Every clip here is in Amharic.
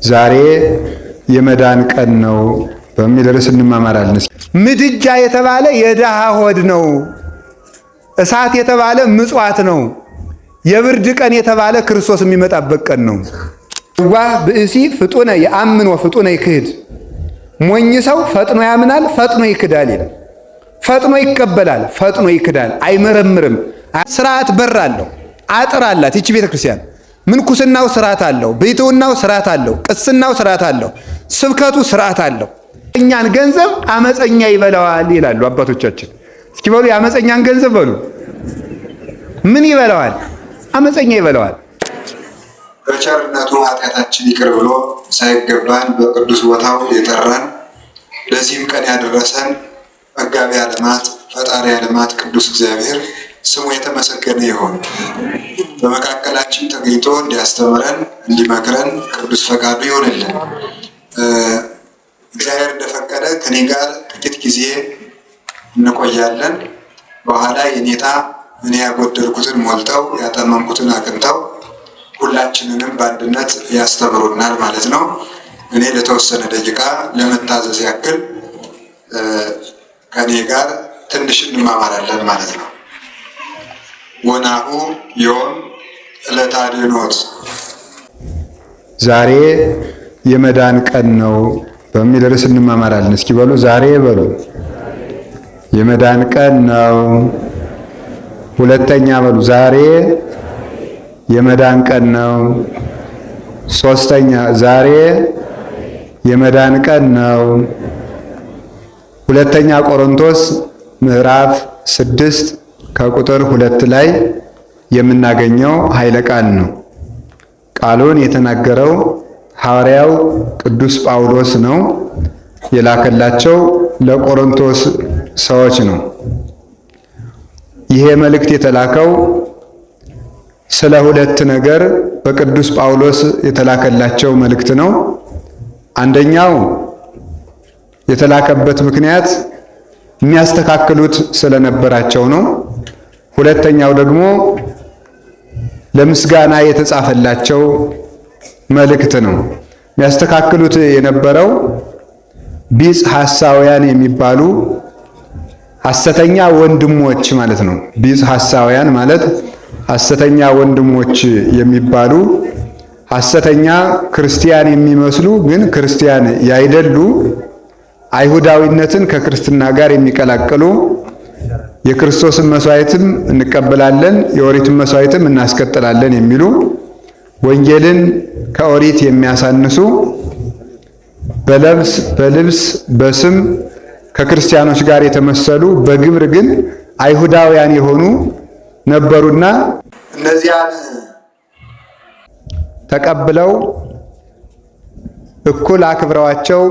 ዛሬ የመዳን ቀን ነው በሚል ርዕስ እንማማራለን። ምድጃ የተባለ የድሃ ሆድ ነው። እሳት የተባለ ምጽዋት ነው። የብርድ ቀን የተባለ ክርስቶስ የሚመጣበት ቀን ነው። ዋ ብእሲ ፍጡነ የአምን ወፍጡነ ይክህድ፣ ሞኝ ሰው ፈጥኖ ያምናል፣ ፈጥኖ ይክዳል ይላል። ፈጥኖ ይቀበላል፣ ፈጥኖ ይክዳል፣ አይመረምርም። ስርዓት በር አለው፣ አጥር አላት ይቺ ቤተ ክርስቲያን። ምንኩስናው ስርዓት አለው፣ ብሕትውናው ስርዓት አለው፣ ቅስናው ስርዓት አለው፣ ስብከቱ ስርዓት አለው። እኛን ገንዘብ አመፀኛ ይበላዋል ይላሉ አባቶቻችን። እስኪ በሉ የአመፀኛን ገንዘብ በሉ። ምን ይበላዋል? አመፀኛ ይበላዋል። በቸርነቱ ኃጢአታችን ይቅር ብሎ ሳይገባን በቅዱስ ቦታው የጠራን ለዚህም ቀን ያደረሰን መጋቢ ዓለማት ፈጣሪ ዓለማት ቅዱስ እግዚአብሔር ስሙ የተመሰገነ ይሁን። በመካከላችን ተገኝቶ እንዲያስተምረን እንዲመክረን ቅዱስ ፈቃዱ ይሆንልን። እግዚአብሔር እንደፈቀደ ከኔ ጋር ጥቂት ጊዜ እንቆያለን። በኋላ የኔታ እኔ ያጎደልኩትን ሞልተው ያጠመምኩትን አቅንተው ሁላችንንም በአንድነት ያስተምሩናል ማለት ነው። እኔ ለተወሰነ ደቂቃ ለመታዘዝ ያክል ከኔ ጋር ትንሽ እንማማራለን ማለት ነው። ወናሁ ዮም ዕለተ አድኅኖት፣ ዛሬ የመዳን ቀን ነው በሚል ርዕስ እንማማራለን። እስኪ በሉ ዛሬ በሉ የመዳን ቀን ነው። ሁለተኛ በሉ ዛሬ የመዳን ቀን ነው። ሶስተኛ ዛሬ የመዳን ቀን ነው። ሁለተኛ ቆሮንቶስ ምዕራፍ 6 ከቁጥር 2 ላይ የምናገኘው ኃይለ ቃል ነው። ቃሉን የተናገረው ሐዋርያው ቅዱስ ጳውሎስ ነው። የላከላቸው ለቆሮንቶስ ሰዎች ነው። ይሄ መልእክት የተላከው ስለ ሁለት ነገር በቅዱስ ጳውሎስ የተላከላቸው መልእክት ነው። አንደኛው የተላከበት ምክንያት የሚያስተካክሉት ስለነበራቸው ነው። ሁለተኛው ደግሞ ለምስጋና የተጻፈላቸው መልእክት ነው። የሚያስተካክሉት የነበረው ቢጽ ሐሳውያን የሚባሉ ሐሰተኛ ወንድሞች ማለት ነው። ቢጽ ሐሳውያን ማለት ሐሰተኛ ወንድሞች የሚባሉ ሐሰተኛ ክርስቲያን የሚመስሉ ግን ክርስቲያን ያይደሉ፣ አይሁዳዊነትን ከክርስትና ጋር የሚቀላቅሉ፣ የክርስቶስን መስዋዕትም እንቀበላለን የኦሪትን መስዋዕትም እናስቀጥላለን የሚሉ፣ ወንጌልን ከኦሪት የሚያሳንሱ፣ በለብስ በልብስ በስም ከክርስቲያኖች ጋር የተመሰሉ በግብር ግን አይሁዳውያን የሆኑ ነበሩና እነዚያን ተቀብለው እኩል አክብረዋቸው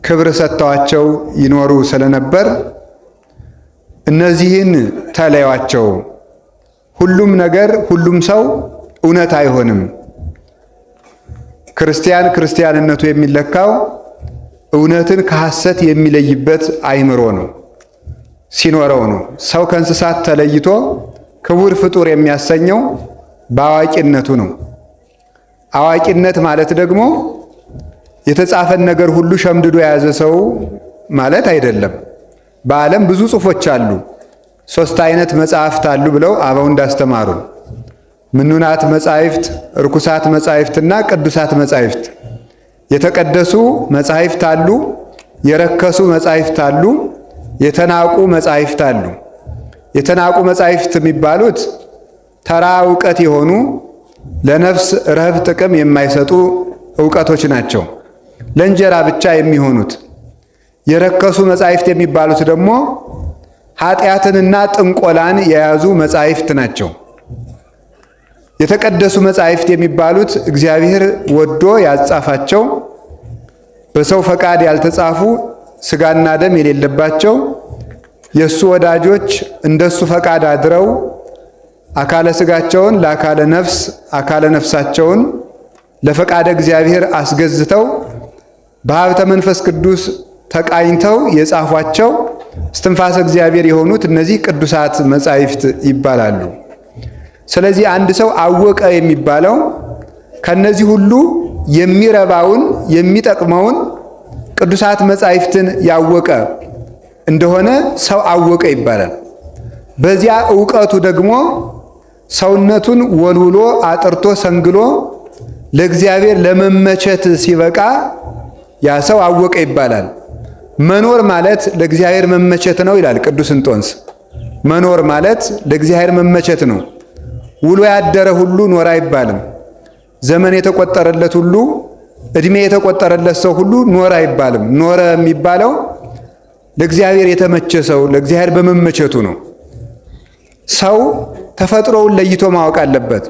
ክብር ሰጥተዋቸው ይኖሩ ስለነበር እነዚህን ተለዩአቸው። ሁሉም ነገር ሁሉም ሰው እውነት አይሆንም። ክርስቲያን ክርስቲያንነቱ የሚለካው እውነትን ከሐሰት የሚለይበት አይምሮ ነው ሲኖረው ነው። ሰው ከእንስሳት ተለይቶ ክቡር ፍጡር የሚያሰኘው በአዋቂነቱ ነው። አዋቂነት ማለት ደግሞ የተጻፈን ነገር ሁሉ ሸምድዶ የያዘ ሰው ማለት አይደለም። በዓለም ብዙ ጽሑፎች አሉ። ሶስት አይነት መጻሕፍት አሉ ብለው አበው እንዳስተማሩን ምኑናት መጻሕፍት፣ ርኩሳት መጻሕፍትና ቅዱሳት መጻሕፍት። የተቀደሱ መጻሕፍት አሉ፣ የረከሱ መጻሕፍት አሉ፣ የተናቁ መጻሕፍት አሉ። የተናቁ መጻሕፍት የሚባሉት ተራ እውቀት የሆኑ ለነፍስ ረህብ ጥቅም የማይሰጡ እውቀቶች ናቸው፣ ለእንጀራ ብቻ የሚሆኑት። የረከሱ መጻሕፍት የሚባሉት ደግሞ ኃጢአትንና ጥንቆላን የያዙ መጻሕፍት ናቸው። የተቀደሱ መጻሕፍት የሚባሉት እግዚአብሔር ወዶ ያጻፋቸው፣ በሰው ፈቃድ ያልተጻፉ፣ ስጋና ደም የሌለባቸው፣ የእሱ ወዳጆች እንደሱ ፈቃድ አድረው አካለ ስጋቸውን ለአካለ ነፍስ አካለ ነፍሳቸውን ለፈቃደ እግዚአብሔር አስገዝተው በሀብተ መንፈስ ቅዱስ ተቃኝተው የጻፏቸው እስትንፋሰ እግዚአብሔር የሆኑት እነዚህ ቅዱሳት መጻሕፍት ይባላሉ። ስለዚህ አንድ ሰው አወቀ የሚባለው ከነዚህ ሁሉ የሚረባውን የሚጠቅመውን ቅዱሳት መጻሕፍትን ያወቀ እንደሆነ ሰው አወቀ ይባላል። በዚያ እውቀቱ ደግሞ ሰውነቱን ወልውሎ አጥርቶ ሰንግሎ ለእግዚአብሔር ለመመቸት ሲበቃ ያ ሰው አወቀ ይባላል። መኖር ማለት ለእግዚአብሔር መመቸት ነው ይላል ቅዱስ እንጦንስ። መኖር ማለት ለእግዚአብሔር መመቸት ነው። ውሎ ያደረ ሁሉ ኖረ አይባልም። ዘመን የተቆጠረለት ሁሉ እድሜ የተቆጠረለት ሰው ሁሉ ኖረ አይባልም። ኖረ የሚባለው ለእግዚአብሔር የተመቸ ሰው ለእግዚአብሔር በመመቸቱ ነው። ሰው ተፈጥሮውን ለይቶ ማወቅ አለበት።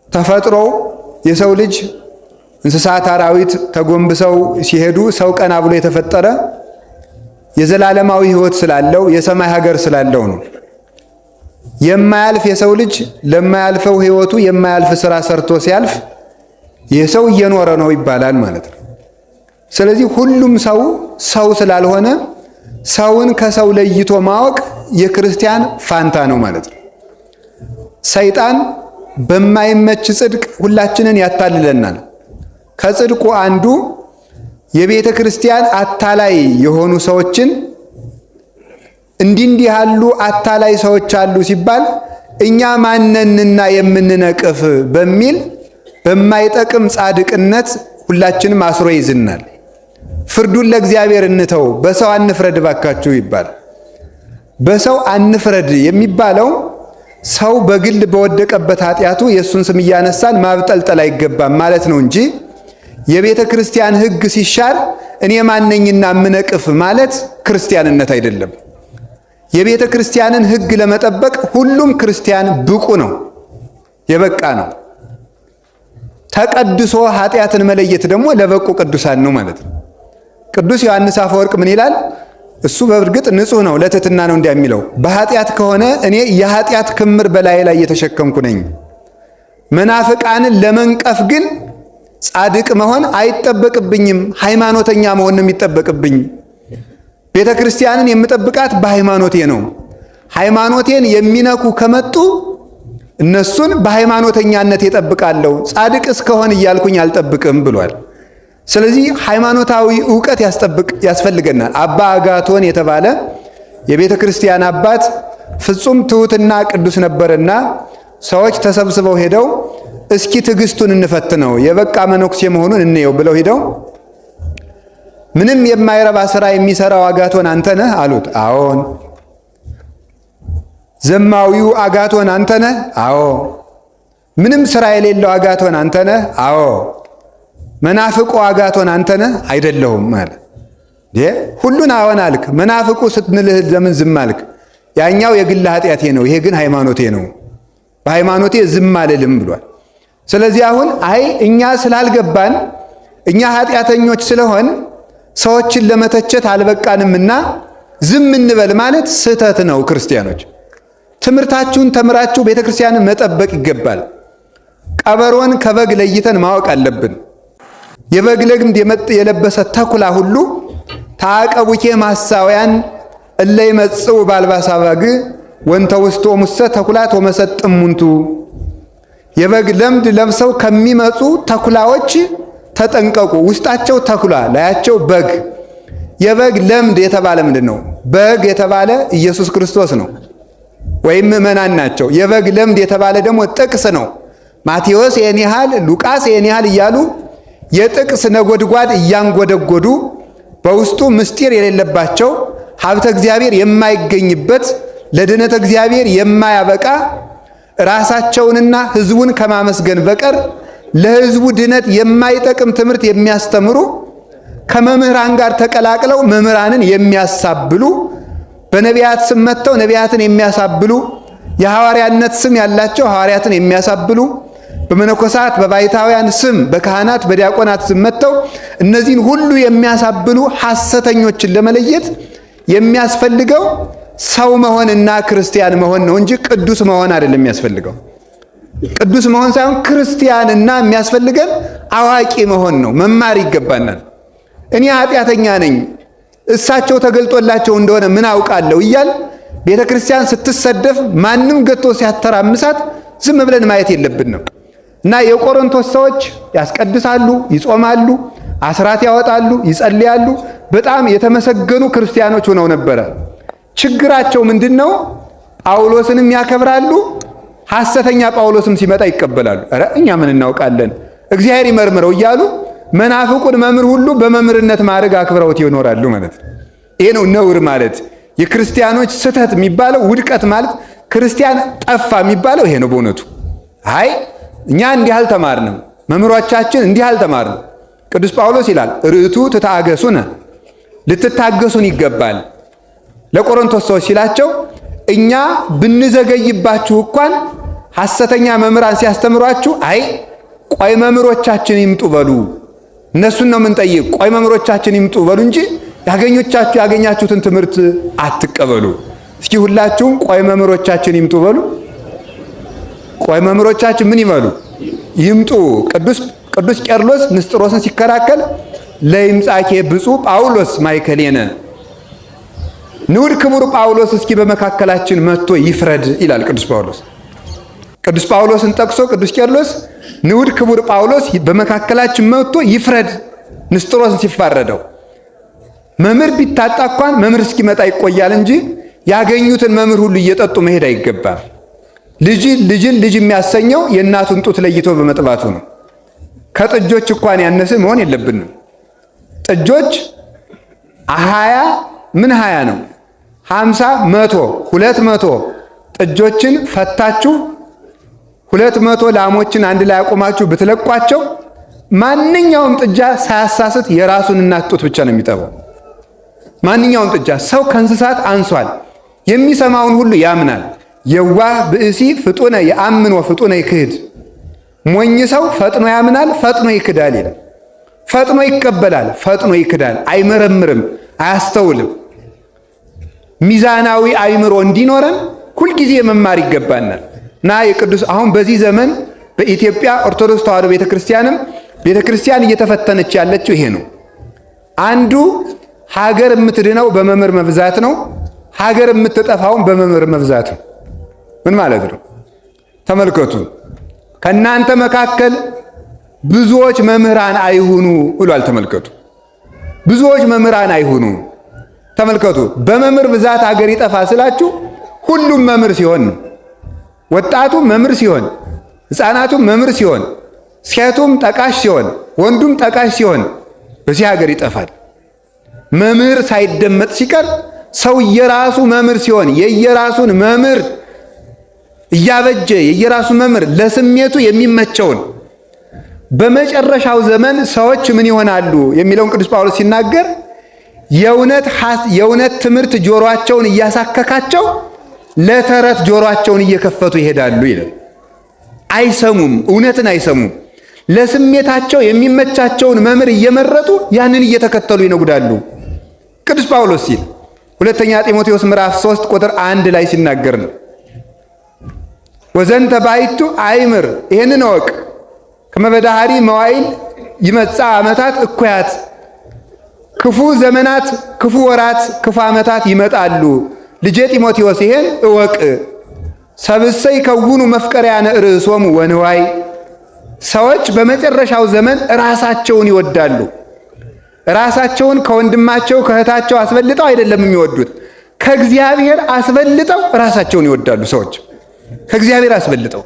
ተፈጥሮ የሰው ልጅ እንስሳት፣ አራዊት ተጎንብሰው ሲሄዱ ሰው ቀና ብሎ የተፈጠረ የዘላለማዊ ሕይወት ስላለው የሰማይ ሀገር ስላለው ነው። የማያልፍ የሰው ልጅ ለማያልፈው ሕይወቱ የማያልፍ ስራ ሰርቶ ሲያልፍ ይህ ሰው እየኖረ ነው ይባላል ማለት ነው። ስለዚህ ሁሉም ሰው ሰው ስላልሆነ ሰውን ከሰው ለይቶ ማወቅ የክርስቲያን ፋንታ ነው ማለት ነው። ሰይጣን በማይመች ጽድቅ ሁላችንን ያታልለናል። ከጽድቁ አንዱ የቤተ ክርስቲያን አታላይ የሆኑ ሰዎችን እንዲህ እንዲህ ያሉ አታላይ ሰዎች አሉ ሲባል እኛ ማነንና የምንነቅፍ በሚል በማይጠቅም ጻድቅነት ሁላችንም አስሮ ይዝናል። ፍርዱን ለእግዚአብሔር እንተው፣ በሰው አንፍረድ ባካችሁ ይባላል። በሰው አንፍረድ የሚባለው ሰው በግል በወደቀበት ኃጢአቱ የእሱን ስም እያነሳን ማብጠልጠል አይገባም ማለት ነው እንጂ የቤተ ክርስቲያን ሕግ ሲሻር እኔ ማነኝና የምነቅፍ ማለት ክርስቲያንነት አይደለም። የቤተ ክርስቲያንን ሕግ ለመጠበቅ ሁሉም ክርስቲያን ብቁ ነው፣ የበቃ ነው። ተቀድሶ ኃጢአትን መለየት ደግሞ ለበቁ ቅዱሳን ነው ማለት ነው። ቅዱስ ዮሐንስ አፈወርቅ ምን ይላል? እሱ በእርግጥ ንጹሕ ነው፣ ለትሕትና ነው እንዲያ የሚለው። በኃጢአት ከሆነ እኔ የኃጢአት ክምር በላይ ላይ እየተሸከምኩ ነኝ። መናፍቃንን ለመንቀፍ ግን ጻድቅ መሆን አይጠበቅብኝም፣ ሃይማኖተኛ መሆን ነው የሚጠበቅብኝ። ቤተ ክርስቲያንን የምጠብቃት በሃይማኖቴ ነው። ሃይማኖቴን የሚነኩ ከመጡ እነሱን በሃይማኖተኛነት እጠብቃለሁ፣ ጻድቅ እስከሆን እያልኩኝ አልጠብቅም ብሏል። ስለዚህ ሃይማኖታዊ እውቀት ያስፈልገናል። አባ አጋቶን የተባለ የቤተ ክርስቲያን አባት ፍጹም ትሑትና ቅዱስ ነበርና ሰዎች ተሰብስበው ሄደው እስኪ ትዕግስቱን እንፈትነው የበቃ መነኩሴ መሆኑን እንየው ብለው ሄደው ምንም የማይረባ ስራ የሚሰራው አጋቶን አንተ ነህ አሉት። አዎን። ዘማዊው አጋቶን አንተ ነህ? አዎ። ምንም ስራ የሌለው አጋቶን አንተ ነህ? አዎ። መናፍቁ አጋቶን አንተ ነህ? አይደለሁም አለ። ሁሉን አዎን አልክ፣ መናፍቁ ስትንልህ ለምን ዝም አልክ? ያኛው የግል ኃጢአቴ ነው፣ ይሄ ግን ሃይማኖቴ ነው። በሃይማኖቴ ዝም አልልም ብሏል። ስለዚህ አሁን አይ እኛ ስላልገባን እኛ ኃጢአተኞች ስለሆን ሰዎችን ለመተቸት አልበቃንምና ዝም እንበል ማለት ስህተት ነው። ክርስቲያኖች ትምህርታችሁን ተምራችሁ ቤተክርስቲያንን መጠበቅ ይገባል። ቀበሮን ከበግ ለይተን ማወቅ አለብን። የበግ ለምድ የለበሰ ተኩላ ሁሉ ታቀቡኬ ማሳውያን እለ ይመጽኡ ባልባሳ በግ ወንተ ውስቶ ሙሰ ተኩላት ወመሰጥሙንቱ። የበግ ለምድ ለብሰው ከሚመጡ ተኩላዎች ተጠንቀቁ። ውስጣቸው ተኩላ ላያቸው በግ። የበግ ለምድ የተባለ ምንድን ነው? በግ የተባለ ኢየሱስ ክርስቶስ ነው ወይም ምእመናን ናቸው። የበግ ለምድ የተባለ ደግሞ ጥቅስ ነው። ማቴዎስ ይህን ያህል፣ ሉቃስ ይህን ያህል እያሉ የጥቅስ ነጎድጓድ እያንጎደጎዱ በውስጡ ምስጢር የሌለባቸው ሀብተ እግዚአብሔር የማይገኝበት ለድኅነተ እግዚአብሔር የማያበቃ ራሳቸውንና ሕዝቡን ከማመስገን በቀር ለሕዝቡ ድነት የማይጠቅም ትምህርት የሚያስተምሩ ከመምህራን ጋር ተቀላቅለው መምህራንን የሚያሳብሉ በነቢያት ስም መጥተው ነቢያትን የሚያሳብሉ የሐዋርያነት ስም ያላቸው ሐዋርያትን የሚያሳብሉ በመነኮሳት በባይታውያን ስም በካህናት በዲያቆናት ስም መጥተው እነዚህን ሁሉ የሚያሳብሉ ሐሰተኞችን ለመለየት የሚያስፈልገው ሰው መሆንና ክርስቲያን መሆን ነው እንጂ ቅዱስ መሆን አይደለም የሚያስፈልገው። ቅዱስ መሆን ሳይሆን ክርስቲያንና የሚያስፈልገን አዋቂ መሆን ነው። መማር ይገባናል። እኔ ኃጢአተኛ ነኝ እሳቸው ተገልጦላቸው እንደሆነ ምን አውቃለሁ እያል ቤተ ክርስቲያን ስትሰደፍ ማንም ገቶ ሲያተራምሳት ዝም ብለን ማየት የለብንም። እና የቆሮንቶስ ሰዎች ያስቀድሳሉ፣ ይጾማሉ፣ አስራት ያወጣሉ፣ ይጸልያሉ። በጣም የተመሰገኑ ክርስቲያኖች ሆነው ነበረ። ችግራቸው ምንድን ነው? ጳውሎስንም ያከብራሉ፣ ሐሰተኛ ጳውሎስም ሲመጣ ይቀበላሉ። ኧረ እኛ ምን እናውቃለን፣ እግዚአብሔር ይመርምረው እያሉ መናፍቁን መምህር ሁሉ በመምህርነት ማዕረግ አክብረውት ይኖራሉ ማለት ነው። ይሄ ነው ነውር ማለት። የክርስቲያኖች ስህተት የሚባለው ውድቀት ማለት ክርስቲያን ጠፋ የሚባለው ይሄ ነው በእውነቱ። አይ እኛ እንዲህ አልተማርንም፣ መምህሮቻችን እንዲህ አልተማርንም። ቅዱስ ጳውሎስ ይላል ርቱ ትታገሱነ፣ ልትታገሱን ይገባል። ለቆሮንቶስ ሰዎች ሲላቸው እኛ ብንዘገይባችሁ እንኳን ሐሰተኛ መምህራን ሲያስተምሯችሁ አይ ቆይ መምህሮቻችን ይምጡ በሉ፣ እነሱን ነው የምንጠይቅ፣ ቆይ መምህሮቻችን ይምጡ በሉ እንጂ ያገኞቻችሁ ያገኛችሁትን ትምህርት አትቀበሉ። እስኪ ሁላችሁም ቆይ መምህሮቻችን ይምጡ በሉ። ቆይ መምህሮቻችን ምን ይበሉ? ይምጡ። ቅዱስ ቄርሎስ ንስጥሮስን ሲከራከል ለይምጻኬ ብፁዕ ጳውሎስ ማእከሌነ፣ ንዑድ ክቡር ጳውሎስ እስኪ በመካከላችን መጥቶ ይፍረድ ይላል ቅዱስ ጳውሎስ። ቅዱስ ጳውሎስን ጠቅሶ ቅዱስ ቄርሎስ ንዑድ ክቡር ጳውሎስ በመካከላችን መጥቶ ይፍረድ ንስጥሮስን ሲፋረደው፣ መምህር ቢታጣ እንኳን መምህር እስኪመጣ ይቆያል እንጂ ያገኙትን መምህር ሁሉ እየጠጡ መሄድ አይገባም። ልጅን ልጅ የሚያሰኘው የእናቱን ጡት ለይቶ በመጥባቱ ነው። ከጥጆች እንኳን ያነሰ መሆን የለብንም። ጥጆች 20 ምን 20 ነው 50 100 200 ጥጆችን ፈታችሁ 200 ላሞችን አንድ ላይ አቆማችሁ ብትለቋቸው ማንኛውም ጥጃ ሳያሳስት የራሱን እናት ጡት ብቻ ነው የሚጠባው። ማንኛውም ጥጃ ሰው ከእንስሳት አንሷል። የሚሰማውን ሁሉ ያምናል። የዋህ ብእሲ ፍጡነ የአምን ወፍጡነ ይክህድ፣ ሞኝ ሰው ፈጥኖ ያምናል፣ ፈጥኖ ይክዳል ይላል። ፈጥኖ ይቀበላል፣ ፈጥኖ ይክዳል። አይመረምርም፣ አያስተውልም። ሚዛናዊ አይምሮ እንዲኖረን ሁልጊዜ መማር ይገባናል። እና የቅዱስ አሁን በዚህ ዘመን በኢትዮጵያ ኦርቶዶክስ ተዋሕዶ ቤተክርስቲያንም ቤተክርስቲያን እየተፈተነች ያለችው ይሄ ነው። አንዱ ሀገር የምትድነው በመምህር መብዛት ነው። ሀገር የምትጠፋውን በመምህር መብዛት ነው። ምን ማለት ነው? ተመልከቱ። ከእናንተ መካከል ብዙዎች መምህራን አይሁኑ ብሏል። ተመልከቱ። ብዙዎች መምህራን አይሁኑ። ተመልከቱ። በመምህር ብዛት ሀገር ይጠፋ ስላችሁ ሁሉም መምህር ሲሆን ነው። ወጣቱ መምህር ሲሆን፣ ሕፃናቱ መምህር ሲሆን፣ ሴቱም ጠቃሽ ሲሆን፣ ወንዱም ጠቃሽ ሲሆን በዚህ ሀገር ይጠፋል። መምህር ሳይደመጥ ሲቀር ሰው የራሱ መምህር ሲሆን የየራሱን መምህር እያበጀ የየራሱን መምህር ለስሜቱ የሚመቸውን በመጨረሻው ዘመን ሰዎች ምን ይሆናሉ የሚለውን ቅዱስ ጳውሎስ ሲናገር የእውነት ትምህርት ጆሮአቸውን እያሳከካቸው ለተረት ጆሮአቸውን እየከፈቱ ይሄዳሉ ይላል። አይሰሙም፣ እውነትን አይሰሙም። ለስሜታቸው የሚመቻቸውን መምህር እየመረጡ ያንን እየተከተሉ ይነጉዳሉ። ቅዱስ ጳውሎስ ሲል ሁለተኛ ጢሞቴዎስ ምዕራፍ 3 ቁጥር 1 ላይ ሲናገር ነው። ወዘንተ ባይቱ አይምር፣ ይሄንን እወቅ፣ ከመበዳሃሪ መዋይል ይመጻ ዓመታት እኩያት፣ ክፉ ዘመናት፣ ክፉ ወራት፣ ክፉ ዓመታት ይመጣሉ። ልጄ ጢሞቴዎስ ይሄን እወቅ። ሰብእሰ ይከውኑ መፍቀሪያነ ርእሶሙ ወንዋይ፣ ሰዎች በመጨረሻው ዘመን ራሳቸውን ይወዳሉ። ራሳቸውን ከወንድማቸው ከእህታቸው አስበልጠው አይደለም የሚወዱት፣ ከእግዚአብሔር አስበልጠው ራሳቸውን ይወዳሉ። ሰዎች ከእግዚአብሔር አስበልጠው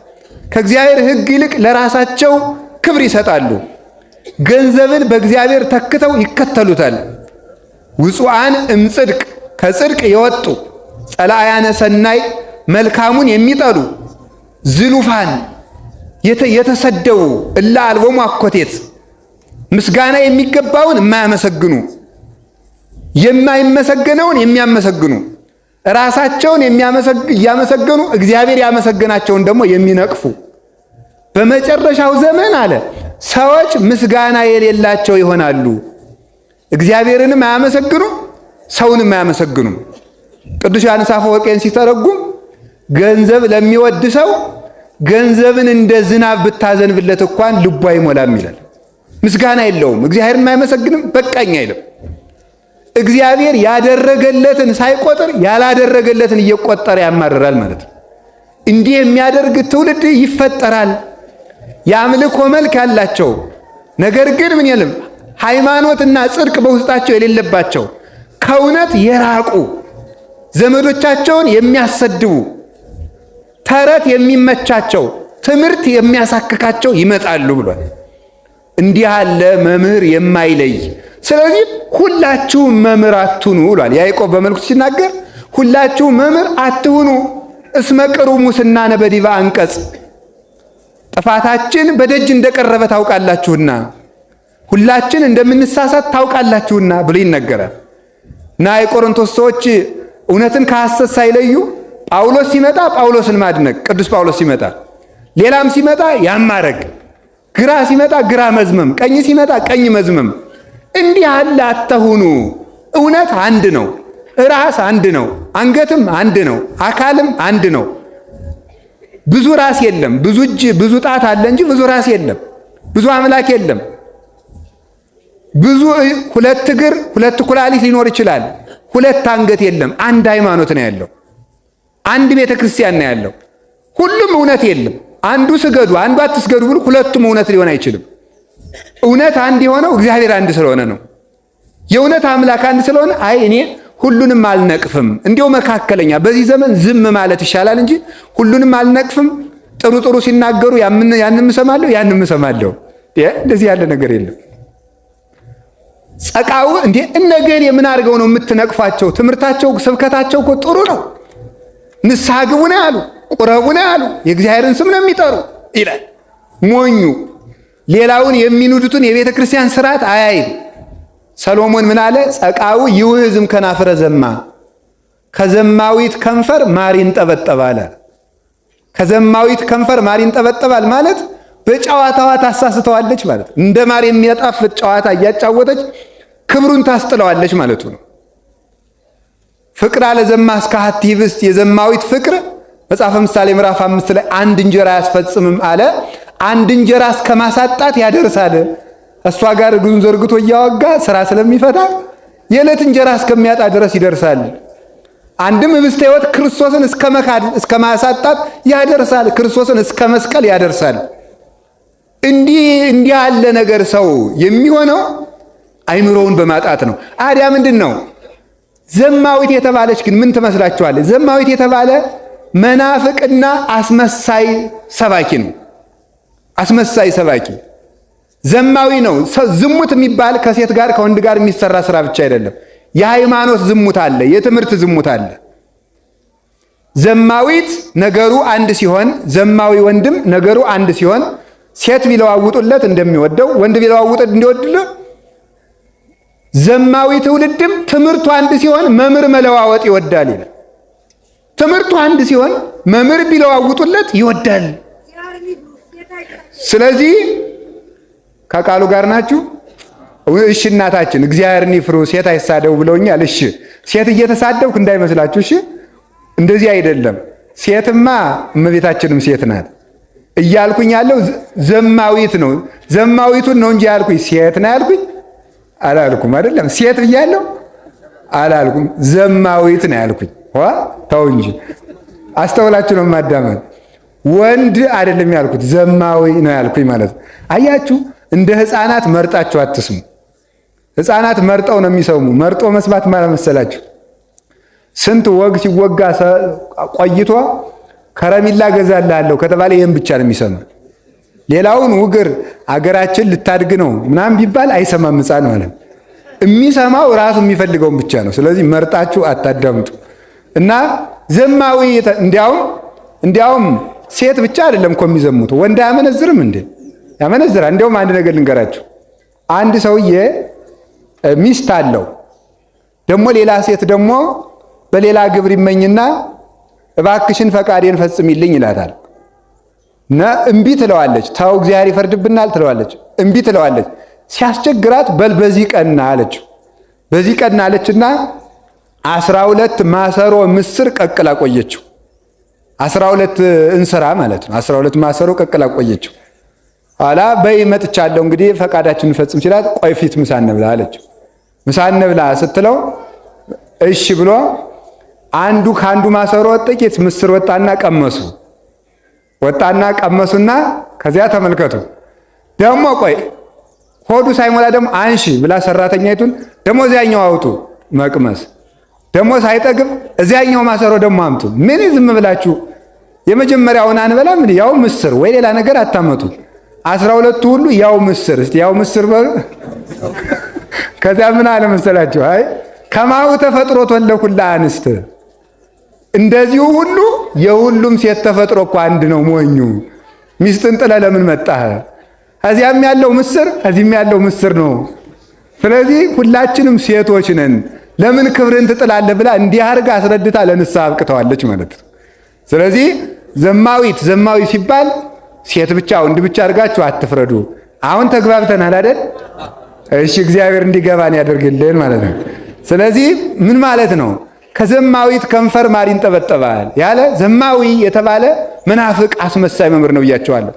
ከእግዚአብሔር ሕግ ይልቅ ለራሳቸው ክብር ይሰጣሉ። ገንዘብን በእግዚአብሔር ተክተው ይከተሉታል። ውፁአን እምጽድቅ፣ ከጽድቅ የወጡ ጸላእያነ ሰናይ፣ መልካሙን የሚጠሉ ዝሉፋን፣ የተሰደቡ እላ አልቦሙ አኮቴት፣ ምስጋና የሚገባውን የማያመሰግኑ የማይመሰገነውን የሚያመሰግኑ ራሳቸውን እያመሰገኑ እግዚአብሔር ያመሰገናቸውን ደግሞ የሚነቅፉ በመጨረሻው ዘመን አለ ሰዎች ምስጋና የሌላቸው ይሆናሉ። እግዚአብሔርንም አያመሰግኑም፣ ሰውንም አያመሰግኑም። ቅዱስ ዮሐንስ አፈወርቄን ሲተረጉም ገንዘብ ለሚወድ ሰው ገንዘብን እንደ ዝናብ ብታዘንብለት እንኳን ልቡ አይሞላም ይላል። ምስጋና የለውም፣ እግዚአብሔርን አያመሰግንም፣ በቃኝ አይልም። እግዚአብሔር ያደረገለትን ሳይቆጥር ያላደረገለትን እየቆጠረ ያማርራል ማለት ነው። እንዲህ የሚያደርግ ትውልድ ይፈጠራል። የአምልኮ መልክ ያላቸው ነገር ግን ምን የለም ሃይማኖትና ጽድቅ በውስጣቸው የሌለባቸው ከእውነት የራቁ ዘመዶቻቸውን የሚያሰድቡ ተረት የሚመቻቸው ትምህርት የሚያሳክካቸው ይመጣሉ ብሏል። እንዲህ ያለ መምህር የማይለይ ስለዚህ ሁላችሁም መምህር አትሁኑ ብሏል። ያዕቆብ በመልእክቱ ሲናገር ሁላችሁም መምህር አትሁኑ፣ እስመ ቅሩብ ሙስናነ በዲበ አንቀጽ፣ ጥፋታችን በደጅ እንደቀረበ ታውቃላችሁና ሁላችን እንደምንሳሳት ታውቃላችሁና ብሎ ይነገራል። እና የቆሮንቶስ ሰዎች እውነትን ከሐሰት ሳይለዩ ጳውሎስ ሲመጣ ጳውሎስን ማድነቅ፣ ቅዱስ ጳውሎስ ሲመጣ፣ ሌላም ሲመጣ ያማረግ፣ ግራ ሲመጣ ግራ መዝመም፣ ቀኝ ሲመጣ ቀኝ መዝመም፣ እንዲህ ያለ አትሁኑ። እውነት አንድ ነው፣ ራስ አንድ ነው፣ አንገትም አንድ ነው፣ አካልም አንድ ነው። ብዙ ራስ የለም። ብዙ እጅ ብዙ ጣት አለ እንጂ ብዙ ራስ የለም። ብዙ አምላክ የለም። ብዙ ሁለት እግር ሁለት ኩላሊት ሊኖር ይችላል። ሁለት አንገት የለም። አንድ ሃይማኖት ነው ያለው። አንድ ቤተ ክርስቲያን ነው ያለው። ሁሉም እውነት የለም። አንዱ ስገዱ አንዱ አትስገዱ ብሎ ሁለቱም እውነት ሊሆን አይችልም። እውነት አንድ የሆነው እግዚአብሔር አንድ ስለሆነ ነው። የእውነት አምላክ አንድ ስለሆነ አይ እኔ ሁሉንም አልነቅፍም፣ እንዲያው መካከለኛ በዚህ ዘመን ዝም ማለት ይሻላል እንጂ ሁሉንም አልነቅፍም። ጥሩ ጥሩ ሲናገሩ ያንም እሰማለሁ ያንም እሰማለሁ። እንደዚህ ያለ ነገር የለም። ጸቃው እንዴ እነገሌ ምን አድርገው ነው የምትነቅፏቸው? ትምህርታቸው ስብከታቸው እኮ ጥሩ ነው። ንስሐ ግቡ ነው ያሉ፣ ቁረቡ ነው ያሉ፣ የእግዚአብሔርን ስም ነው የሚጠሩ ይላል ሞኙ። ሌላውን የሚንዱትን የቤተ ክርስቲያን ስርዓት አያይም። ሰሎሞን ምን አለ? ጸቃው ይውህዝም ከናፍረ ዘማ፣ ከዘማዊት ከንፈር ማር ይንጠበጠባል። ከዘማዊት ከንፈር ማር ይንጠበጠባል ማለት በጨዋታዋ ታሳስተዋለች ማለት እንደ ማር የሚያጣፍጥ ጨዋታ እያጫወተች ክብሩን ታስጥለዋለች ማለቱ ነው። ፍቅር አለ ዘማ እስከ ሀቲ ህብስት፣ የዘማዊት ፍቅር መጽሐፈ ምሳሌ ምዕራፍ 5 ላይ አንድ እንጀራ አያስፈጽምም አለ። አንድ እንጀራ እስከ ማሳጣት ያደርሳል። እሷ ጋር እግሩን ዘርግቶ እያወጋ ስራ ስለሚፈታ የዕለት እንጀራ እስከሚያጣ ድረስ ይደርሳል። አንድም ህብስተ ሕይወት ክርስቶስን እስከ መካድ እስከ ማሳጣት ያደርሳል። ክርስቶስን እስከ መስቀል ያደርሳል። እንዲህ እንዲህ ያለ ነገር ሰው የሚሆነው አይምሮውን በማጣት ነው። አዲያ ምንድን ነው ዘማዊት የተባለች ግን ምን ትመስላችኋለች? ዘማዊት የተባለ መናፍቅና አስመሳይ ሰባኪ ነው። አስመሳይ ሰባኪ ዘማዊ ነው። ዝሙት የሚባል ከሴት ጋር ከወንድ ጋር የሚሰራ ስራ ብቻ አይደለም። የሃይማኖት ዝሙት አለ፣ የትምህርት ዝሙት አለ። ዘማዊት ነገሩ አንድ ሲሆን፣ ዘማዊ ወንድም ነገሩ አንድ ሲሆን፣ ሴት ቢለዋውጡለት እንደሚወደው ወንድ ቢለዋውጡለት እንዲወድለት፣ ዘማዊ ትውልድም ትምህርቱ አንድ ሲሆን መምህር መለዋወጥ ይወዳል ይላል። ትምህርቱ አንድ ሲሆን መምህር ቢለዋውጡለት ይወዳል። ስለዚህ ከቃሉ ጋር ናችሁ። እሺ እናታችን እግዚአብሔርን ይፍሩ ሴት አይሳደቡ ብለውኛል። እሺ ሴት እየተሳደብኩ እንዳይመስላችሁ። እሺ እንደዚህ አይደለም። ሴትማ እመቤታችንም ሴት ናት እያልኩኝ ያለው ዘማዊት ነው። ዘማዊቱን ነው እንጂ ያልኩኝ ሴት ነው ያልኩኝ አላልኩም። አይደለም ሴት ብያለሁ አላልኩም። ዘማዊት ነው ያልኩኝ። ዋ ተው እንጂ አስተውላችሁ ነው ማዳመጥ። ወንድ አይደለም ያልኩት ዘማዊ ነው ያልኩኝ ማለት ነው። አያችሁ እንደ ሕፃናት መርጣችሁ አትስሙ። ሕፃናት መርጠው ነው የሚሰሙ። መርጦ መስማት ማለት መሰላችሁ ስንት ወግ ሲወጋ ቆይቶ ከረሚላ ገዛልሃለሁ ከተባለ ይህን ብቻ ነው የሚሰማ። ሌላውን ውግር አገራችን ልታድግ ነው ምናምን ቢባል አይሰማም ሕፃን ማለት የሚሰማው ራሱ የሚፈልገውን ብቻ ነው። ስለዚህ መርጣችሁ አታዳምጡ እና ዘማዊ እንዲያውም ሴት ብቻ አይደለም እኮ የሚዘሙት ወንድ አያመነዝርም እንዴ? ያመነዝራል። እንዲያውም አንድ ነገር ልንገራችሁ። አንድ ሰውዬ ሚስት አለው። ደግሞ ሌላ ሴት ደግሞ በሌላ ግብር ይመኝና እባክሽን ፈቃዴን ፈጽሚልኝ ይላታል። እምቢ ትለዋለች። ተው እግዚአብሔር ይፈርድብናል ትለዋለች። እምቢ ትለዋለች። ሲያስቸግራት በል በዚህ ቀና አለችው። በዚህ ቀና አለችና 12 ማሰሮ ምስር ቀቅላ ቆየችው። 12 እንስራ ማለት ነው። 12 ማሰሮ ቀቅላ ቆየችው። ኋላ በይ መጥቻለሁ እንግዲህ ፈቃዳችንን ፈጽም ሲላት፣ ቆይ ፊት ምሳ እንብላ አለችው። ምሳ እንብላ ስትለው እሺ ብሎ አንዱ ከአንዱ ማሰሮ ጥቂት ምስር ወጣና ቀመሱ። ወጣና ቀመሱና ከዚያ ተመልከቱ ደግሞ ቆይ ሆዱ ሳይሞላ ደግሞ አንሺ ብላ ሰራተኛይቱን ደግሞ እዚያኛው አውጡ መቅመስ ደግሞ ሳይጠግብ እዚያኛው ማሰሮ ደግሞ አምጡ። ምን ዝም ብላችሁ የመጀመሪያውን አንበላም? ያው ምስር ወይ ሌላ ነገር አታመጡ። 12ቱ ሁሉ ያው ምስር፣ እስቲ ያው ምስር በሉ። ከዚያ ምን አለ መሰላችሁ? አይ ከማሁ ተፈጥሮ ለኩላ አንስት፣ እንደዚሁ ሁሉ የሁሉም ሴት ተፈጥሮ እኮ አንድ ነው። ሞኙ ሚስትን ጥለህ ለምን መጣህ? ከዚያም ያለው ምስር ከዚህም ያለው ምስር ነው። ስለዚህ ሁላችንም ሴቶች ነን። ለምን ክብርን ትጥላለህ ብላ እንዲህ አድርጋ አስረድታ ለንስሐ አብቅተዋለች ማለት ነው። ስለዚህ ዘማዊት ዘማዊ ሲባል ሴት ብቻ ወንድ ብቻ አድርጋችሁ አትፍረዱ። አሁን ተግባብተናል አይደል? እሺ፣ እግዚአብሔር እንዲገባን ያደርግልን ማለት ነው። ስለዚህ ምን ማለት ነው? ከዘማዊት ከንፈር ማር ይንጠበጠባል ያለ ዘማዊ የተባለ መናፍቅ አስመሳይ መምህር ነው ብያቸዋለሁ።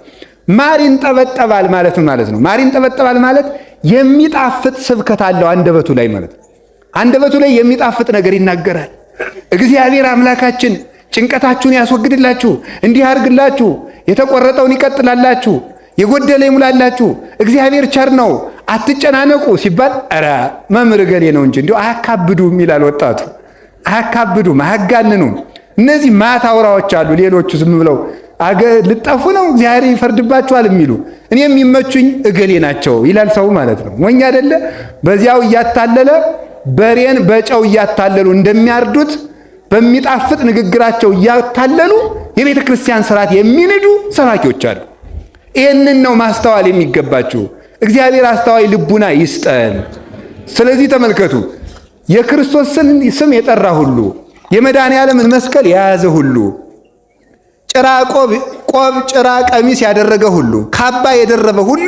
ማር ይንጠበጠባል ማለት ምን ማለት ነው? ማር ይንጠበጠባል ማለት የሚጣፍጥ ስብከት አለው አንደበቱ ላይ ማለት ነው። አንደበቱ ላይ የሚጣፍጥ ነገር ይናገራል። እግዚአብሔር አምላካችን ጭንቀታችሁን ያስወግድላችሁ፣ እንዲህ ያርግላችሁ፣ የተቆረጠውን ይቀጥላላችሁ፣ የጎደለ ይሙላላችሁ፣ እግዚአብሔር ቸር ነው፣ አትጨናነቁ ሲባል ኧረ መምህር እገሌ ነው እንጂ እንዲሁ አያካብዱም ይላል ወጣቱ። አያካብዱም፣ አያጋንኑም። እነዚህ ማታ አውራዎች አሉ። ሌሎቹ ዝም ብለው ልጠፉ ነው እግዚአብሔር ይፈርድባችኋል የሚሉ እኔ የሚመቹኝ እገሌ ናቸው ይላል ሰው ማለት ነው። ሞኝ አይደለ? በዚያው እያታለለ በሬን በጨው እያታለሉ እንደሚያርዱት በሚጣፍጥ ንግግራቸው እያታለሉ የቤተ ክርስቲያን ስርዓት የሚንዱ ሰባኪዎች አሉ። ይህንን ነው ማስተዋል የሚገባችሁ። እግዚአብሔር አስተዋይ ልቡና ይስጠን። ስለዚህ ተመልከቱ፣ የክርስቶስን ስም የጠራ ሁሉ የመድኃኔ ዓለምን መስቀል የያዘ ሁሉ ጭራ ቆብ ጭራ ቀሚስ ያደረገ ሁሉ ካባ የደረበ ሁሉ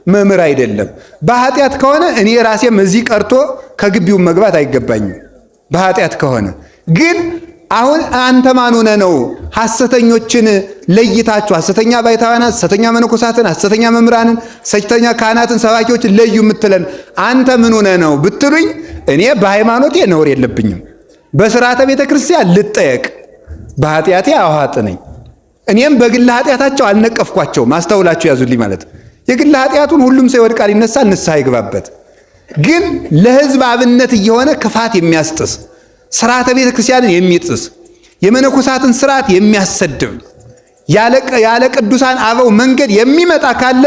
መምህር አይደለም። በኃጢአት ከሆነ እኔ ራሴም እዚህ ቀርቶ ከግቢው መግባት አይገባኝም። በኃጢአት ከሆነ ግን አሁን አንተ ማን ሆነህ ነው ሐሰተኞችን ለይታችሁ ሐሰተኛ ባይታውያንን፣ ሐሰተኛ መነኮሳትን፣ ሐሰተኛ መምህራንን፣ ሐሰተኛ ካህናትን፣ ሰባኪዎችን ለዩ የምትለን አንተ ምን ሆነህ ነው ብትሉኝ፣ እኔ በሃይማኖቴ ነውር የለብኝም። በስርዓተ ቤተ ክርስቲያን ልጠየቅ፣ በኃጢአቴ አዋጥ ነኝ። እኔም በግል ኃጢአታቸው አልነቀፍኳቸውም። አስተውላችሁ ያዙልኝ ማለት የግል ኃጢአቱን ሁሉም ሰው ይወድቃል፣ ይነሳል፣ ንስሐ ይግባበት። ግን ለሕዝብ አብነት እየሆነ ክፋት የሚያስጥስ ስርዓተ ቤተ ክርስቲያንን የሚጥስ የመነኮሳትን ስርዓት የሚያሰድብ ያለ ቅዱሳን አበው መንገድ የሚመጣ ካለ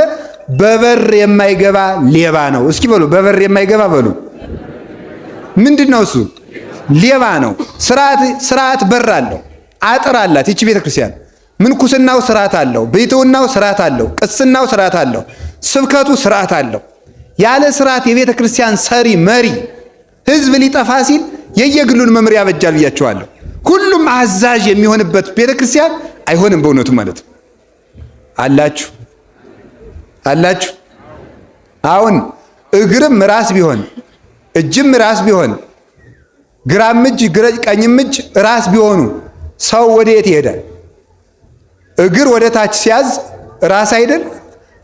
በበር የማይገባ ሌባ ነው። እስኪ በሉ በበር የማይገባ በሉ። ምንድን ነው እሱ? ሌባ ነው። ስርዓት በር አለው፣ አጥር አላት ይቺ ቤተ ክርስቲያን። ምንኩስናው ስርዓት አለው፣ ብሕትውናው ስርዓት አለው፣ ቅስናው ስርዓት አለው፣ ስብከቱ ስርዓት አለው። ያለ ስርዓት የቤተ ክርስቲያን ሰሪ መሪ ህዝብ ሊጠፋ ሲል የየግሉን መምሪያ ያበጃል ብያቸዋለሁ። ሁሉም አዛዥ የሚሆንበት ቤተ ክርስቲያን አይሆንም በእውነቱ ማለት ነው። አላችሁ አላችሁ። አሁን እግርም ራስ ቢሆን እጅም ራስ ቢሆን ግራም እጅ ቀኝም እጅ ራስ ቢሆኑ ሰው ወደ የት ይሄዳል? እግር ወደ ታች ሲያዝ ራስ አይደል?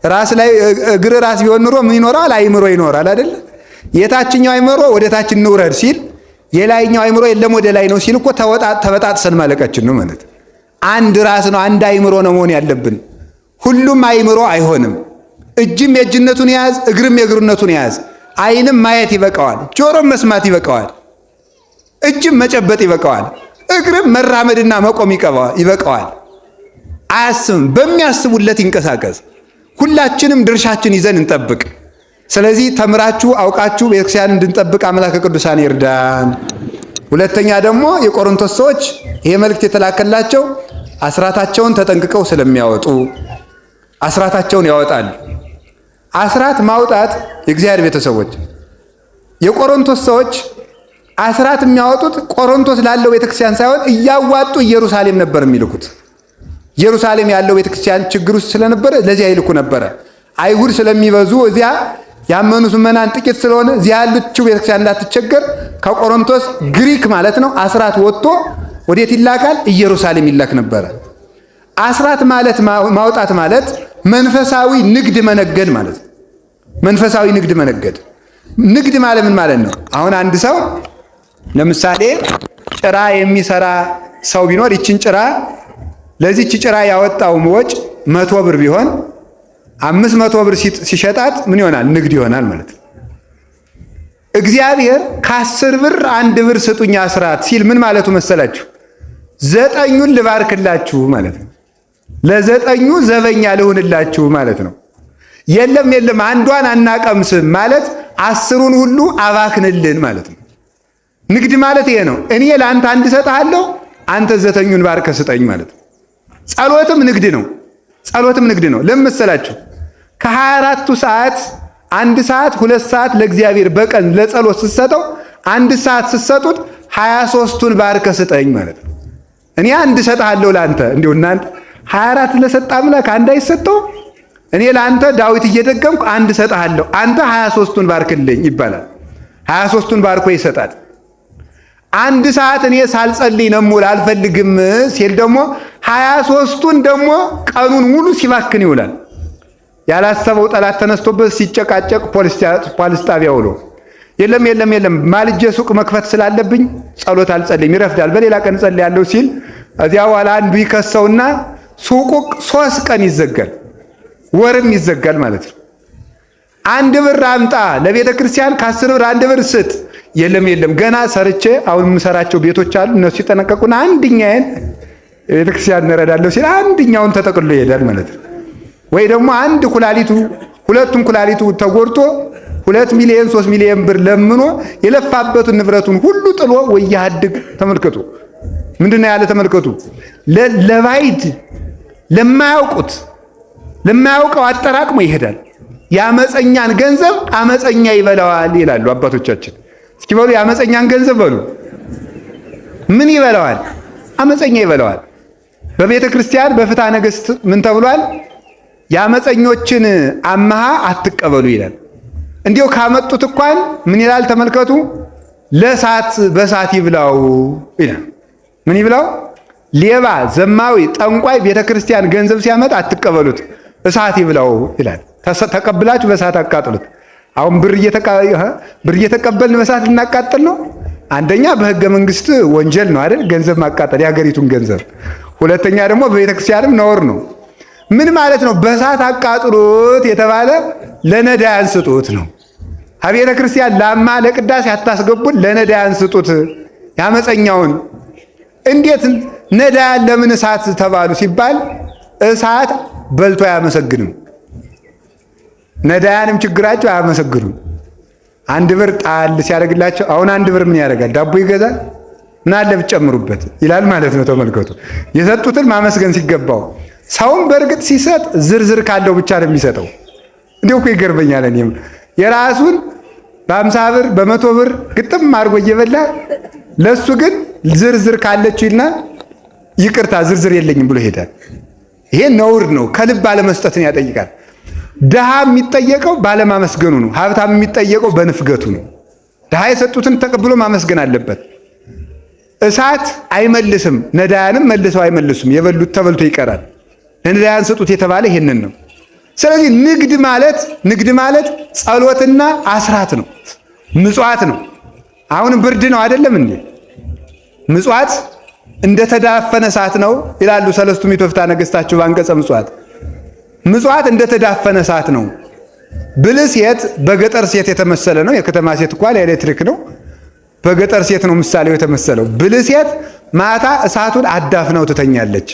ራስ ላይ እግር ራስ ቢሆን ኑሮ ምን ይኖራል? አይምሮ ይኖራል አይደል? የታችኛው አይምሮ ወደ ታች እንውረድ ሲል የላይኛው አይምሮ የለም ወደ ላይ ነው ሲል እኮ ተበጣጥሰን ማለቃችን ነው ማለት። አንድ ራስ ነው፣ አንድ አይምሮ ነው መሆን ያለብን። ሁሉም አይምሮ አይሆንም። እጅም የእጅነቱን የያዝ፣ እግርም የእግርነቱን የያዝ። ዓይንም ማየት ይበቃዋል፣ ጆሮም መስማት ይበቃዋል፣ እጅም መጨበጥ ይበቃዋል፣ እግርም መራመድና መቆም ይበቃዋል። አያስብም፣ በሚያስቡለት ይንቀሳቀስ። ሁላችንም ድርሻችን ይዘን እንጠብቅ። ስለዚህ ተምራችሁ አውቃችሁ ቤተክርስቲያን እንድንጠብቅ አምላከ ቅዱሳን ይርዳን። ሁለተኛ ደግሞ የቆሮንቶስ ሰዎች ይሄ መልእክት የተላከላቸው አስራታቸውን ተጠንቅቀው ስለሚያወጡ አስራታቸውን ያወጣሉ። አስራት ማውጣት የእግዚአብሔር ቤተሰቦች የቆሮንቶስ ሰዎች አስራት የሚያወጡት ቆሮንቶስ ላለው ቤተክርስቲያን ሳይሆን እያዋጡ ኢየሩሳሌም ነበር የሚልኩት። ኢየሩሳሌም ያለው ቤተክርስቲያን ችግር ውስጥ ስለነበረ ለዚያ ይልኩ ነበረ። አይሁድ ስለሚበዙ እዚያ ያመኑት ምዕመናን ጥቂት ስለሆነ እዚያ ያለችው ቤተክርስቲያን እንዳትቸገር ከቆሮንቶስ ግሪክ ማለት ነው አስራት ወጥቶ ወዴት ይላካል? ኢየሩሳሌም ይላክ ነበረ። አስራት ማለት ማውጣት ማለት መንፈሳዊ ንግድ መነገድ ማለት ነው። መንፈሳዊ ንግድ መነገድ ንግድ ማለት ምን ማለት ነው? አሁን አንድ ሰው ለምሳሌ ጭራ የሚሰራ ሰው ቢኖር ይችን ጭራ ለዚች ጭራ ያወጣው ወጭ 100 ብር ቢሆን 500 ብር ሲሸጣት ምን ይሆናል? ንግድ ይሆናል ማለት ነው። እግዚአብሔር ከ10 ብር 1 ብር ስጡኝ አስራት ሲል ምን ማለቱ መሰላችሁ? 9ኙን ልባርክላችሁ ማለት ነው። ለ9ኙ ዘበኛ ልሁንላችሁ ማለት ነው። የለም የለም አንዷን አናቀምስም ማለት 10ሩን ሁሉ አባክንልን ማለት ነው። ንግድ ማለት ይሄ ነው። እኔ ለአንተ 1 እሰጥሃለሁ፣ አንተ 9ኙን ባርከ ስጠኝ ማለት ነው። ጸሎትም ንግድ ነው። ጸሎትም ንግድ ነው። ለምን መሰላችሁ? ከ24ቱ ሰዓት 1 ሰዓት 2 ሰዓት ለእግዚአብሔር በቀን ለጸሎት ስትሰጠው 1 ሰዓት ስትሰጡት 23ቱን ባርከ ስጠኝ ማለት ነው። እኔ 1 እሰጥሃለሁ ለአንተ። እንዲሁ እናንተ 24 ለሰጠ አምላክ 1 አይሰጠው? እኔ ለአንተ ዳዊት እየደገምኩ 1 እሰጥሃለሁ፣ አንተ 23ቱን ባርክልኝ ይባላል። 23ቱን ባርኮ ይሰጣል። 1 ሰዓት እኔ ሳልጸልይ ነው የምውል አልፈልግም ሲል ደግሞ 23ቱን ደግሞ ቀኑን ሙሉ ሲባክን ይውላል። ያላሰበው ጠላት ተነስቶበት ሲጨቃጨቅ ፖሊስ ጣቢያ ውሎ የለም የለም የለም ማልጄ ሱቅ መክፈት ስላለብኝ ጸሎት አልጸልይም ይረፍዳል፣ በሌላ ቀን እጸልያለሁ ሲል እዚያ በኋላ አንዱ ይከሰውና ሱቁ 3 ቀን ይዘጋል፣ ወርም ይዘጋል ማለት ነው። 1 ብር አምጣ ለቤተ ክርስቲያን ከ10 ብር 1 ብር ስጥ። የለም የለም ገና ሰርቼ አሁን የምሰራቸው ቤቶች አሉ እነሱ ይጠነቀቁና አንድኛዬን ቤተ ክርስቲያን እንረዳለሁ ሲል አንድኛውን ተጠቅሎ ይሄዳል ማለት ነው። ወይ ደግሞ አንድ ኩላሊቱ ሁለቱን ኩላሊቱ ተጎድቶ 2 ሚሊዮን 3 ሚሊዮን ብር ለምኖ የለፋበትን ንብረቱን ሁሉ ጥሎ ወይ ያድግ። ተመልከቱ ምንድነው ያለ? ተመልከቱ ለባይድ ለማያውቁት ለማያውቀው አጠራቅሞ ይሄዳል። ያመፀኛን ገንዘብ አመፀኛ ይበላዋል ይላሉ አባቶቻችን። እስኪ በሉ ያመፀኛን ገንዘብ በሉ። ምን ይበላዋል? አመፀኛ ይበላዋል። በቤተ ክርስቲያን በፍትሐ ነገሥት ምን ተብሏል? ያመፀኞችን አምሃ አትቀበሉ ይላል። እንዲው ካመጡት እንኳን ምን ይላል? ተመልከቱ ለሳት በሳት ይብላው ይላል። ምን ይብላው? ሌባ፣ ዘማዊ፣ ጠንቋይ ቤተክርስቲያን ገንዘብ ሲያመጣ አትቀበሉት፣ እሳት ይብላው ይላል። ተቀብላችሁ በእሳት አቃጥሉት። አሁን ብር እየተቀበልን በእሳት ልናቃጥል ነው? አንደኛ በህገ መንግስት ወንጀል ነው አይደል? ገንዘብ ማቃጠል የሀገሪቱን ገንዘብ። ሁለተኛ ደግሞ በቤተክርስቲያንም ነውር ነው። ምን ማለት ነው? በእሳት አቃጥሉት የተባለ ለነዳያን ስጡት ነው። አብያተ ክርስቲያን ላማ ለቅዳሴ አታስገቡን፣ ለነዳያን ስጡት ያመፀኛውን። እንዴት ነዳያን ለምን እሳት ተባሉ ሲባል እሳት በልቶ አያመሰግንም። ነዳያንም ችግራቸው አያመሰግኑም። 1 ብር ጣል ሲያደርግላቸው አሁን 1 ብር ምን ያደርጋል? ዳቦ ይገዛል? ምን አለ ብትጨምሩበት ይላል ማለት ነው። ተመልከቱ የሰጡትን ማመስገን ሲገባው ሰውን በእርግጥ ሲሰጥ ዝርዝር ካለው ብቻ ነው የሚሰጠው። እንዲሁ እኮ ይገርመኛል። እኔም የራሱን በ50 ብር በ100 ብር ግጥም አድርጎ እየበላ ለሱ ግን ዝርዝር ካለችውና ይቅርታ ዝርዝር የለኝም ብሎ ይሄዳል። ይሄ ነውር ነው። ከልብ ባለመስጠትን ያጠይቃል። ድሃ የሚጠየቀው ባለማመስገኑ ነው። ሀብታም የሚጠየቀው በንፍገቱ ነው። ድሃ የሰጡትን ተቀብሎ ማመስገን አለበት። እሳት አይመልስም፣ ነዳያንም መልሰው አይመልሱም። የበሉት ተበልቶ ይቀራል። ለነዳያን ስጡት የተባለ ይሄንን ነው። ስለዚህ ንግድ ማለት ጸሎትና አስራት ነው፣ ምጽዋት ነው። አሁን ብርድ ነው አይደለም እንዴ? ምጽዋት እንደተዳፈነ እሳት ነው ይላሉ ሰለስቱ ምዕት ወፍትሐ ነገሥታቸው በአንቀጸ ምጽዋት። ምጽዋት እንደተዳፈነ እሳት ነው። ብልህ ሴት በገጠር ሴት የተመሰለ ነው። የከተማ ሴት እንኳን ኤሌክትሪክ ነው። በገጠር ሴት ነው ምሳሌው የተመሰለው። ብልህ ሴት ማታ እሳቱን አዳፍናው ትተኛለች።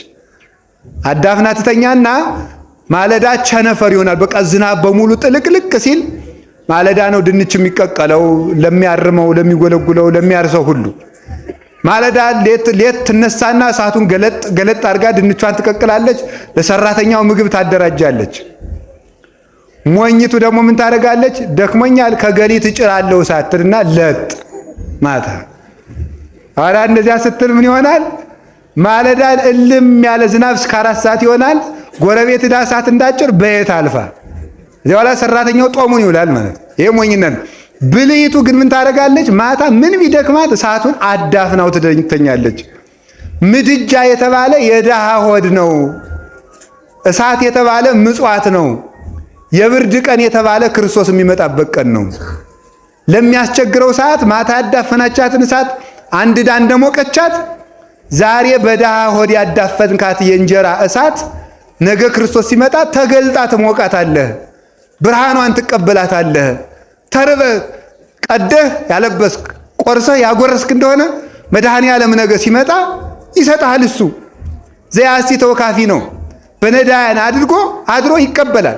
አዳፍና ትተኛና ማለዳ ቸነፈር ይሆናል። በቃ ዝናብ በሙሉ ጥልቅልቅ ሲል ማለዳ ነው ድንች የሚቀቀለው ለሚያርመው፣ ለሚጎለጉለው፣ ለሚያርሰው ሁሉ። ማለዳ ሌት ትነሳና እሳቱን ገለጥ ገለጥ አድርጋ ድንቿን ትቀቅላለች። ለሰራተኛው ምግብ ታደራጃለች። ሞኝቱ ደግሞ ምን ታደርጋለች? ደክሞኛል ከገሊት እጭራለሁ እሳት ትልና ለጥ ማታ። ኧረ እንደዚያ ስትል ምን ይሆናል? ማለዳ እልም ያለ ዝናብ እስከ 4 ሰዓት ይሆናል። ጎረቤት ዳ እሳት እንዳጭር በየት አልፋ እዚያ በኋላ ሰራተኛው ጦሙን ይውላል ማለት ነው። ይሄ ሞኝነት ነው። ብልይቱ ግን ምን ታደርጋለች? ማታ ምን ቢደክማት እሳቱን አዳፍናው ትተኛለች። ምድጃ የተባለ የድሃ ሆድ ነው። እሳት የተባለ ምጽዋት ነው። የብርድ ቀን የተባለ ክርስቶስ የሚመጣበት ቀን ነው። ለሚያስቸግረው ሰዓት ማታ ያዳፈናቻትን እሳት አንድ ዳ እንደሞቀቻት ዛሬ በድሃ ሆድ ያዳፈንካት የእንጀራ እሳት ነገ ክርስቶስ ሲመጣ ተገልጣ ትሞቃታለህ፣ ብርሃኗን ትቀበላታለህ። ተርበህ ቀደህ ያለበስክ ቆርሰህ ያጎረስክ እንደሆነ መድኃኔ ዓለም ነገ ሲመጣ ይሰጥሃል። እሱ ዘያሲ ተወካፊ ነው። በነዳያን አድርጎ አድሮ ይቀበላል።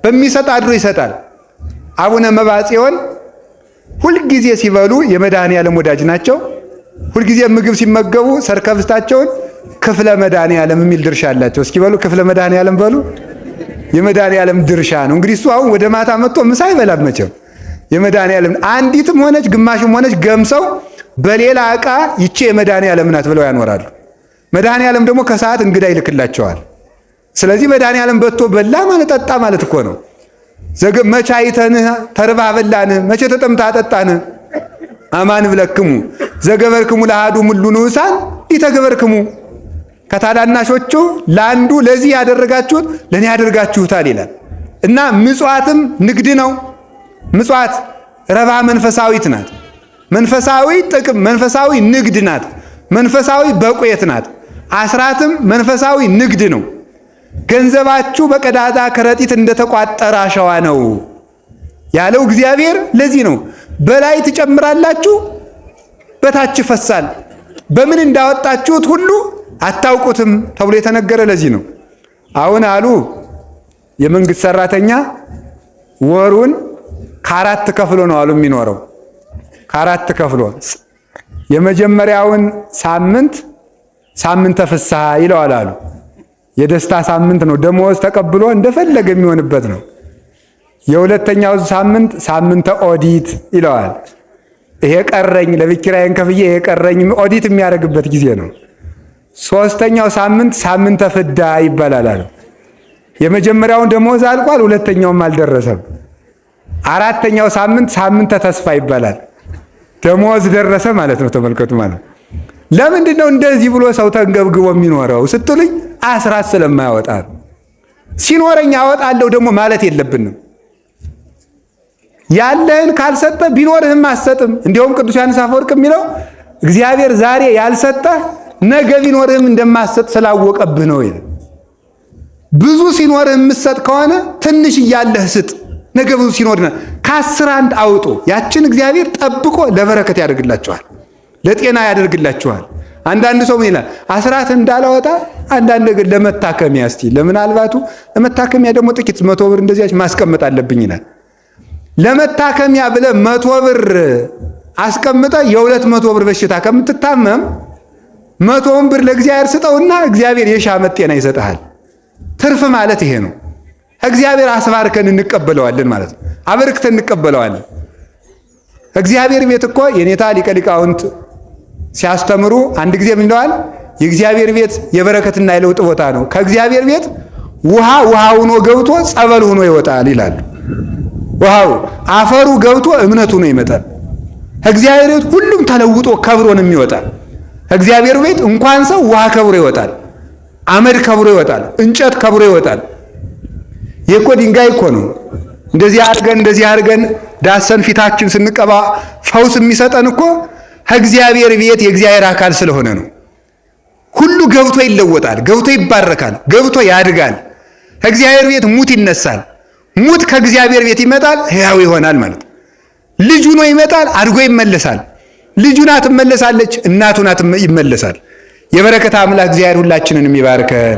በሚሰጥ አድሮ ይሰጣል። አቡነ መባጽዮን ሁልጊዜ ሲበሉ የመድኃኔ ዓለም ወዳጅ ናቸው። ሁልጊዜ ምግብ ሲመገቡ ሰርከፍስታቸውን ክፍለ መድኃኔ ዓለም የሚል ድርሻ አላቸው። እስኪ በሉ ክፍለ መድኃኔ ዓለም በሉ። የመድኃኔ ዓለም ድርሻ ነው። እንግዲህ እሱ አሁን ወደ ማታ መጥቶ ምሳ አይበላም መቼም። የመድኃኔ ዓለም አንዲትም ሆነች ግማሽም ሆነች ገምሰው በሌላ ዕቃ ይቼ የመድኃኔ ዓለም ናት ብለው ያኖራሉ። መድኃኔ ዓለም ደግሞ ከሰዓት እንግዳ ይልክላቸዋል። ስለዚህ መድኃኔ ዓለም በቶ በላ ማለት ጠጣ ማለት እኮ ነው። መቼ አይተንህ ተርባህ በላንህ፣ መቼ ተጠምተህ አጠጣንህ። አማን ብለክሙ ዘገበርክሙ ለአሐዱ እምሉ ንዑሳን ኢተገበርክሙ፣ ከታናናሾቹ ለአንዱ ለዚህ ያደረጋችሁት ለእኔ ያደርጋችሁታል ይላል እና ምጽዋትም ንግድ ነው። ምጽዋት ረባ መንፈሳዊት ናት። መንፈሳዊ ጥቅም፣ መንፈሳዊ ንግድ ናት። መንፈሳዊ በቁየት ናት። አስራትም መንፈሳዊ ንግድ ነው። ገንዘባችሁ በቀዳዳ ከረጢት እንደተቋጠረ አሸዋ ነው ያለው እግዚአብሔር። ለዚህ ነው በላይ ትጨምራላችሁ፣ በታች ይፈሳል። በምን እንዳወጣችሁት ሁሉ አታውቁትም ተብሎ የተነገረ ለዚህ ነው። አሁን አሉ የመንግስት ሰራተኛ ወሩን ከአራት ከፍሎ ነው አሉ የሚኖረው። ከአራት ከፍሎ የመጀመሪያውን ሳምንት ሳምንተ ፍስሐ ይለዋል አሉ። የደስታ ሳምንት ነው። ደሞዝ ተቀብሎ እንደፈለገ የሚሆንበት ነው። የሁለተኛው ሳምንት ሳምንተ ኦዲት ይለዋል። ይሄ ቀረኝ ለቤት ኪራዬን ከፍዬ ይሄ ቀረኝ ኦዲት የሚያደርግበት ጊዜ ነው። ሶስተኛው ሳምንት ሳምንተ ፍዳ ይባላል አሉ። የመጀመሪያውን ደሞዝ አልቋል፣ ሁለተኛውም አልደረሰም። አራተኛው ሳምንት ሳምንተ ተስፋ ይባላል። ደሞዝ ደረሰ ማለት ነው። ተመልከቱ ማለት ለምንድን ነው እንደዚህ ብሎ ሰው ተንገብግቦ የሚኖረው ስትሉኝ፣ አስራት ስለማያወጣ ሲኖረኝ አወጣለሁ ደግሞ ማለት የለብንም። ያለህን ካልሰጠ ቢኖርህም አትሰጥም። እንዲያውም ቅዱስ ዮሐንስ አፈወርቅ የሚለው እግዚአብሔር ዛሬ ያልሰጠህ ነገ ቢኖርህም እንደማትሰጥ ስላወቀብህ ነው ይላል። ብዙ ሲኖርህ የምትሰጥ ከሆነ ትንሽ እያለህ ስጥ። ነገ ብዙ ሲኖር ከአስር አንድ አውጡ። ያችን እግዚአብሔር ጠብቆ ለበረከት ያደርግላችኋል፣ ለጤና ያደርግላችኋል። አንዳንድ ሰው ምን ይላል? አስራት እንዳላወጣ አንዳንድ ነገር ለመታከሚያ እስቲ ለምናልባቱ ለመታከሚያ ደግሞ ጥቂት 100 ብር እንደዚያች ማስቀመጥ አለብኝ ይላል። ለመታከሚያ ብለህ 100 ብር አስቀምጠ የ200 ብር በሽታ ከምትታመም 100ውን ብር ለእግዚአብሔር ስጠውና እግዚአብሔር የሺህ ዓመት ጤና ይሰጥሃል። ትርፍ ማለት ይሄ ነው። እግዚአብሔር አስባርከን እንቀበለዋለን ማለት ነው። አበርክተን እንቀበለዋለን። እግዚአብሔር ቤት እኮ የኔታ ሊቀ ሊቃውንት ሲያስተምሩ አንድ ጊዜ ምን ይለዋል? የእግዚአብሔር ቤት የበረከትና የለውጥ ቦታ ነው። ከእግዚአብሔር ቤት ውሃ ውሃ ሆኖ ገብቶ ጸበል ሆኖ ይወጣል ይላሉ። ውሃው አፈሩ ገብቶ እምነት ሆኖ ይመጣል። እግዚአብሔር ቤት ሁሉም ተለውጦ ከብሮ ነው የሚወጣ። እግዚአብሔር ቤት እንኳን ሰው ውሃ ከብሮ ይወጣል፣ አመድ ከብሮ ይወጣል፣ እንጨት ከብሮ ይወጣል። ይህ እኮ ድንጋይ እኮ ነው። እንደዚህ አድርገን እንደዚህ አድርገን ዳሰን ፊታችን ስንቀባ ፈውስ የሚሰጠን እኮ ከእግዚአብሔር ቤት የእግዚአብሔር አካል ስለሆነ ነው። ሁሉ ገብቶ ይለወጣል፣ ገብቶ ይባረካል፣ ገብቶ ያድጋል። ከእግዚአብሔር ቤት ሙት ይነሳል። ሙት ከእግዚአብሔር ቤት ይመጣል፣ ሕያው ይሆናል ማለት ነው። ልጁ ነው ይመጣል፣ አድጎ ይመለሳል። ልጁ ናት ትመለሳለች፣ እናቱ ናት ይመለሳል። የበረከት አምላክ እግዚአብሔር ሁላችንን የሚባርከን።